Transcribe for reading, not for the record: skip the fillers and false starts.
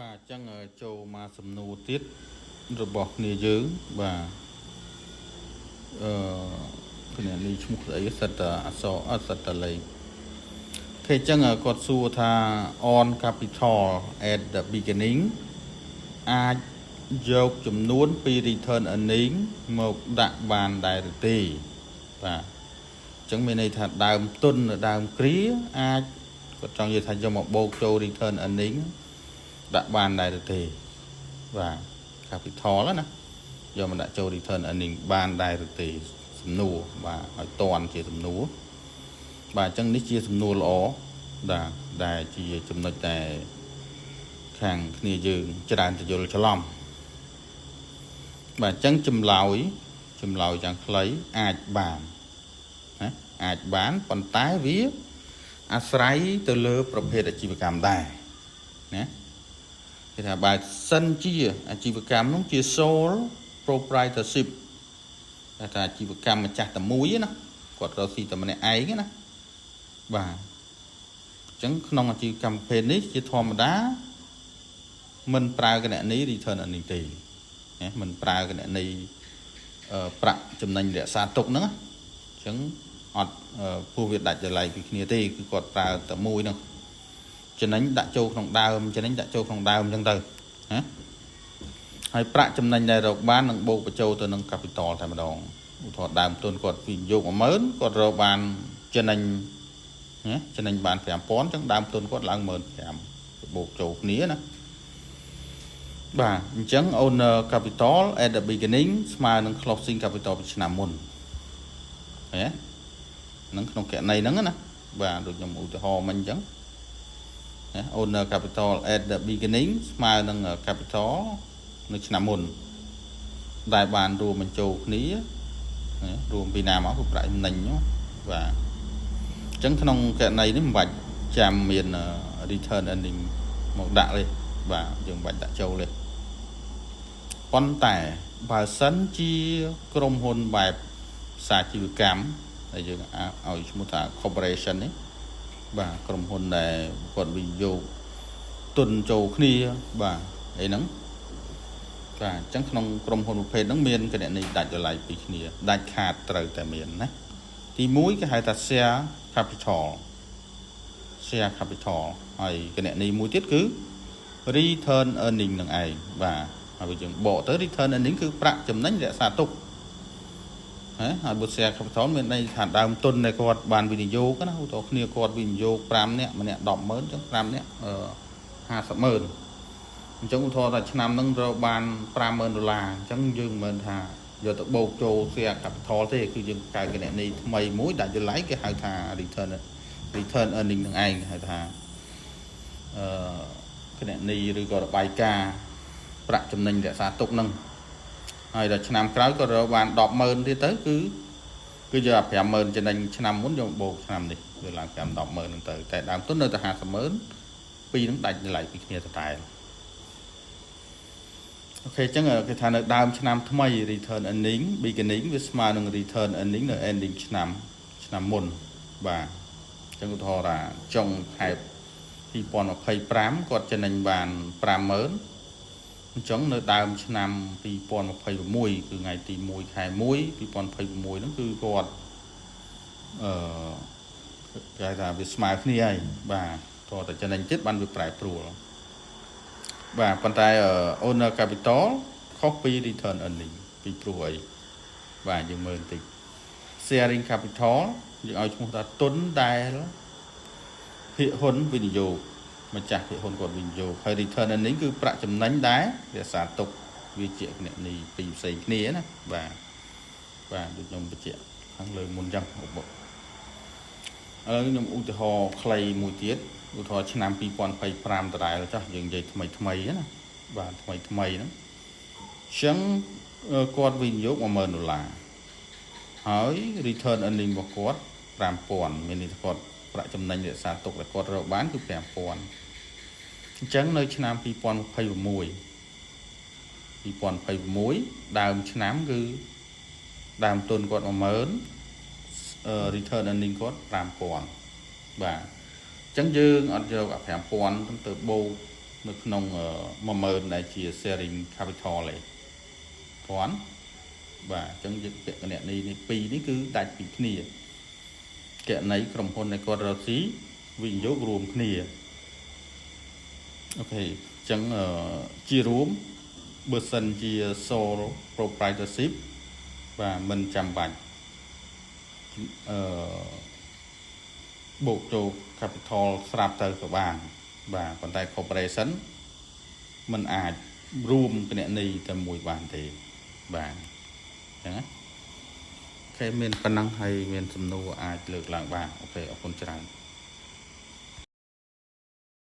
បាទអញ្ចឹងចូលមកសំណួរទៀតរបស់គ្នាយើងបាទអឺគ្នានេះឈ្មោះស្អីសិតតែអក្សរអត់សិតតែលេខគេអញ្ចឹងគាត់សួរថា own capital at the beginning អាចយកចំនួនពី return earning មកដាក់បានដែរឬទេបាទអញ្ចឹងមានន័យថាដើមទុននៅដើមគ្រាអាចគាត់ចង់និយាយថាយកមកបូកចូល return earning ដាក់បានដែរឬទេបាទ capital ណាយកមកដាក់ចូល return earning បានដែរឬទេសំណួរបាទឲ្យតន់ជាសំណួរបាទអញ្ចឹងនេះជាសំណួរល្អបាទដែលជាចំណុចតែខាងគ្នាយើងច្រើនទៅយល់ច្រឡំបាទអញ្ចឹងចម្លើយចម្លើយយ៉ាងខ្លីអាចបានណាអាចបានប៉ុន្តែវាអាស្រ័យទៅលើប្រភេទអាជីវកម្មដែរណាគេថាបើសិនជាអាជីវកម្មនោះជា sole proprietorship គេថាអាជីវកម្មម្ចាស់តែមួយណាគាត់រកស៊ីតែម្នាក់ឯងណាបាទអញ្ចឹងក្នុងអាជីវកម្មប្រភេទនេះជាធម្មតាមិនប្រើគណនី return earning ទេណាមិនប្រើគណនីប្រាក់ចំណេញរក្សាទុកហ្នឹងអញ្ចឹងអត់ពោះវាដាច់ដោយឡែកពីគ្នាទេគឺគាត់ប្រើតែមួយហ្នឹងចំណេញដាក់ចូលក្នុងដើមចំណេញដាក់ចូលក្នុងដើមអញ្ចឹងទៅណាហើយប្រាក់ចំណេញដែលរកបាននឹងបូកបញ្ចូលទៅនឹង capital តែម្ដងឧទាហរណ៍ដើមទុនគាត់វិនិយោគ10000គាត់រកបានចំណេញណាចំណេញបាន5000អញ្ចឹងដើមទុនគាត់ឡើង15000បូកចូលគ្នាណាបាទអញ្ចឹង owner capital at the beginning ស្មើនឹង closing capital ពីឆ្នាំមុនឃើញទេហ្នឹងក្នុងករណីហ្នឹងណាបាទដូចខ្ញុំឧទាហរណ៍មិញអញ្ចឹងណា owner capital at the beginning ស្មើនឹង capital នៅឆ្នាំមុនដែលបានរួមបញ្ចូលគ្នារួមពីណាមកគឺប្រាក់ចំណេញបាទអញ្ចឹងក្នុងករណីនេះមិនបាច់ចាំមាន return earning មកដាក់ទេបាទយើងមិនបាច់ដាក់ចូលទេប៉ុន្តែបើសិនជាក្រុមហ៊ុនបែបសាជីវកម្មដែលយើងឲ្យឈ្មោះថា corporation នេះបាទក្រុមហ៊ុនដែលគាត់វិនិយោគទុនចូលគ្នាបាទអីហ្នឹងបាទអញ្ចឹងក្នុងក្រុមហ៊ុនប្រភេទហ្នឹងមានគណនីដាច់ដោយឡែកពីគ្នាដាច់ខាតត្រូវតែមានណាទី1គេហៅថា share capital share capital ហើយគណនីមួយទៀតគឺ return earning នឹងឯងបាទហើយបើយើងបកទៅ return earning គឺប្រាក់ចំណេញរក្សាទុកហ៎ហើយបើ share capital មានន័យថាដើមទុនដែលគាត់បានវិនិយោគណាឧទាហរណ៍គ្នាគាត់វិនិយោគ5នាក់ម្នាក់100000អញ្ចឹង5នាក់អឺ500,000អញ្ចឹងឧទាហរណ៍ថាឆ្នាំហ្នឹងរកបាន50000ដុល្លារអញ្ចឹងយើងមិនមែនថាយកទៅបូកចូល share capital ទេគឺយើងកើតគណនីថ្មីមួយដែលយល់ឡៃគេហៅថា return earning នឹងឯងគេហៅថាអឺគណនីឬក៏របាយការណ៍ប្រាក់ចំណេញរក្សាទុកនឹងហើយដល់ឆ្នាំក្រោយក៏រកបាន100000ទៀតទៅគឺគឺយកអា50000ចំណេញឆ្នាំមុនយកបូកឆ្នាំនេះវាឡើង5 100000ហ្នឹងទៅតែដើមទុននៅតែ500,000ពីរហ្នឹងដាច់តម្លៃពីគ្នាតតែOK អញ្ចឹងគេថានៅដើមឆ្នាំថ្មី return earning beginning វាស្មើនឹង return earning នៅ ending ឆ្នាំឆ្នាំមុនបាទអញ្ចឹងឧទាហរណ៍ថាចុងខែ2025គាត់ចំណេញបាន50000អញ្ចឹងនៅដើមឆ្នាំ2026គឺថ្ងៃទី1ខែ1 2026ហ្នឹងគឺគាត់អឺគេហៅថាវាស្មើគ្នាហើយបាទតោះតែចំណេញទៀតបានវាប្រែប្រួលបាទប៉ុន្តែ owner capital ខុសពី return earning ពីព្រោះអីបាទយើងមើលបន្តិច sharing capital យើងឲ្យឈ្មោះថាទុនដែលភាគហ៊ុនវិនិយោគម្ចាស់ភាគហ៊ុនគាត់វិនិយោគហើយ return earning គឺប្រាក់ចំណេញដែលរក្សាទុកវាជាគណនីពីរផ្សេងគ្នាណាបាទបាទដូចខ្ញុំបញ្ជាក់ខាងលើមុនអញ្ចឹងឧបឥឡូវខ្ញុំឧទាហរណ៍ខ្លីមួយទៀតឧទាហរណ៍ឆ្នាំ2025ដដែលចុះយើងនិយាយថ្មីថ្មីណាបាទថ្មីថ្មីហ្នឹងអញ្ចឹងគាត់វិនិយោគ10000ដុល្លារហើយ return earning របស់គាត់5000មានន័យថាគាត់ប្រាក់ចំណេញរក្សាទុកដែលគាត់រកបានគឺ5000អញ្ចឹងនៅឆ្នាំ2026 2026ដើមឆ្នាំគឺដើមទុនគាត់10000 return earning គាត់5000បាទអញ្ចឹងយើងអត់យកអា5000ទៅបូក នៅក្នុង10000ដែលជា sharing capital ឯងទាន់បាទអញ្ចឹងយើងពាក់គណនីនេះពីរនេះគឺដាច់ពីគ្នាគណនីក្រុមហ៊ុននៃគាត់រកស៊ីវិនិយោគរួមគ្នាOK អញ្ចឹងជារួមបើសិនជា sole proprietorship បាទមិនចាំបាច់បូកចូល capital ស្រាប់ទៅក៏បាន បាទប៉ុន្តែ corporation มันអាចរួមគណនីតែមួយបានទេបាទអញ្ចឹងណាOK មានប៉ុណ្ណឹងហើយមានសំណួរអាចលើកឡើងបាន OK អរគុណច្រើន។